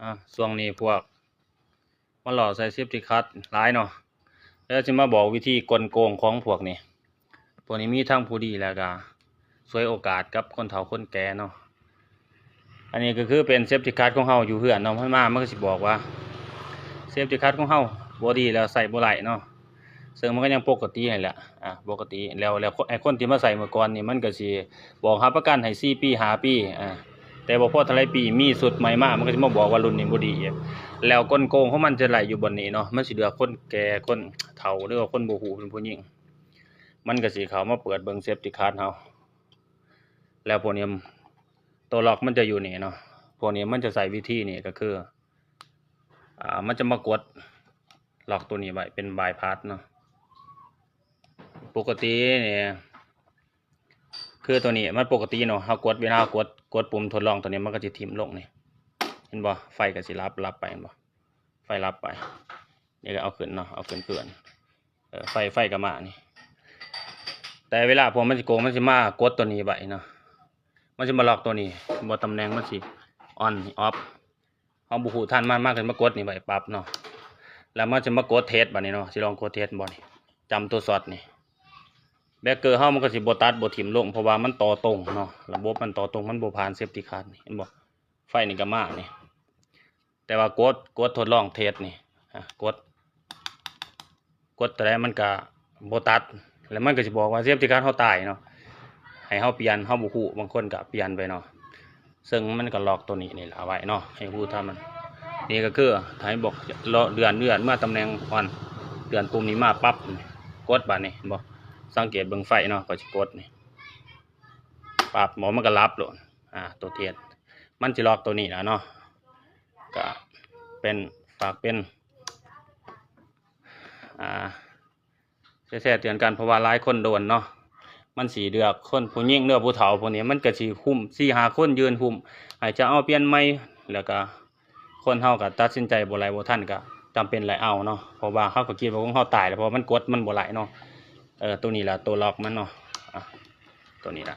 ອາ ຊ່ວງນີ້ພວກມາຫຼໍ່ໃສ່ເຊຟຕີຄັດຫຼາຍເນາະ. ແລ້ວຊິມາບອກວິທີກົນໂກງຂອງພວກນີ້. ພວກນີ້ມີທັງຜູ້ດີ ແລ້ວກະສວຍໂອກາດກັບຄົນເຖົ້າຄົນແກ່ເນາະ. ອັນນີ້ກໍຄືເປັນເຊຟຕີຄັດຂອງເຮົາຢູ່ເຮືອນເນາະ, ມັນມາ ມັນກໍຊິບອກວ່າເຊຟຕີຄັດຂອງເຮົາບໍ່ດີ ແລ້ວໃຊ້ບໍ່ໄດ້ເນາະ. ເຊິ່ງມັນກໍຍັງປົກກະຕິຫັ້ນແຫຼະ ອາ ປົກກະຕິ. ແລ້ວ ແລ້ວ ໄອ້ຄົນທີ່ມາໃຊ້ເມື່ອກ່ອນນີ້ ມັນກໍຊິບອກຮັບປະກັນໃຫ້ສີ່ປີ ຫ້າປີ ອາ ແຕ່ບໍ່ພໍເທົ່າໃດປີ ມີຊຸດໃໝ່ມາ ມັນກໍຊິມາບອກວ່າລຸ້ນນີ້ບໍ່ດີອີກ. ແລ້ວກົນໂກງຂອງມັນຈະໄຫຼຢູ່ບ່ອນນີ້ເນາະ, ມັນຊິເລືອກຄົນແກ່ ຄົນເຖົ້າ ຫຼືວ່າຄົນບໍ່ຮູ້ເປັນຜູ້ຍິງ, ມັນກໍຊິເຂົ້າມາເປີດເບິ່ງເຊຟຕີຄັດເຮົາ. ແລ້ວພວກນີ້ ຕົວລັອກມັນຈະຢູ່ນີ້ເນາະ, ພວກນີ້ມັນຈະໃຊ້ວິທີນີ້ ກໍຄື ອາ ມັນຈະມາກົດລັອກຕົວນີ້ໄວ້ເປັນບາຍພາສເນາະ. ປົກກະຕິນີ້ ຄືຕົວນີ້ມັນປົກກະຕິເນາະ, ເຮົາກົດ ເວລາເຮົາກົດ ກົດປຸ່ມທົດລອງຕົວນີ້ ມັນກໍຊິຖິ້ມລົງນີ້ ເຫັນບໍ່? ໄຟກໍຊິດັບ ດັບໄປ ເຫັນບໍ່? ໄຟດັບໄປ. ນີ້ກໍເອົາຂຶ້ນເນາະ, ເອົາຂຶ້ນເພື່ອນ ເອີ ໄຟ ໄຟກໍມານີ້. ແຕ່ເວລາພວກມັນຊິໂກງ ມັນຊິມາກົດຕົວນີ້ໄວ້ເນາະ, ມັນຊິມາລັອກຕົວນີ້ ບໍ່ ຕຳແໜ່ງມັນຊິອອນ ອອບ ເຮົາບໍ່ຮູ້ທັນ ມັນມາຂຶ້ນມາກົດນີ້ໄວ້ປັບເນາະ. ແລ້ວມັນຊິມາກົດເທສບາດນີ້ເນາະ, ຊິລອງກົດເທສບໍ່ນີ້, ຈຳຕົວຊັອດນີ້. ເບຣກເກີເຮົາມັນກໍຊິບໍ່ຕັດ ບໍ່ຖິ້ມລົງ ເພາະວ່າມັນຕໍ່ຕົງເນາະ, ລະບົບມັນຕໍ່ຕົງ ມັນບໍ່ຜ່ານເຊຟຕີຄັດນີ້ ເຫັນບໍ່? ໄຟນີ້ກໍມານີ້. ແຕ່ວ່າກົດ ກົດທົດລອງເທສນີ້ ອາ ກົດ ກົດເທົ່າໃດມັນກະບໍ່ຕັດ ແລ້ວມັນກະຊິບອກວ່າເຊຟຕີຄັດເຮົາຕາຍເນາະ, ໃຫ້ເຮົາປ່ຽນ ເຮົາບໍ່ຮູ້, ບາງຄົນກະປ່ຽນໄປເນາະ. ເຊິ່ງມັນກະລັອກຕົວນີ້ນີ້ລະໄວ້ເນາະ ໃຫ້ຮູ້ເທົ່ານັ້ນ. ນີ້ກະຄືໃຫ້ບອກເລື່ອນ ເລື່ອນມາຕຳແໜ່ງອອນ ເລື່ອນປຸ່ມນີ້ມາປັບ ກົດບາດນີ້ ເຫັນບໍ່? ສັງເກດເບິ່ງໄຟເນາະ, ຂ້ອຍຊິກົດນີ້ ປັບ ໝໍມັນກະດັບໂລດ. ອາ ຕົວເທສ ມັນຊິລັອກຕົວນີ້ລະເນາະ, ກະເປັນ ຝາກເປັນ ອາ ແຊເຕືອນກັນ ເພາະວ່າຫຼາຍຄົນໂດນເນາະ, ມັນຊິເລືອກຄົນຜູ້ຍິງ ຫຼືວ່າຜູ້ເຖົ້າ ພວກນີ້ ມັນກະຊິຄຸມສີ່ຫ້າຄົນຢືນຄຸມ ໃຫ້ຈະເອົາປ່ຽນໃໝ່ ແລ້ວກະ ຄົນເຮົາກໍຕັດສິນໃຈບໍ່ໄຫຼບໍ່ທັນ ກໍຈຳເປັນໄດ້ເອົາເນາະ, ເພາະວ່າເຮົາກໍຄິດວ່າຂອງເຮົາຕາຍແລ້ວ ເພາະວ່າມັນກົດມັນບໍ່ໄຫຼເນາະ. ເອີ ໂຕນີ້ລະ ໂຕລັອກມັນເນາະ, ອາ ໂຕນີ້ລະ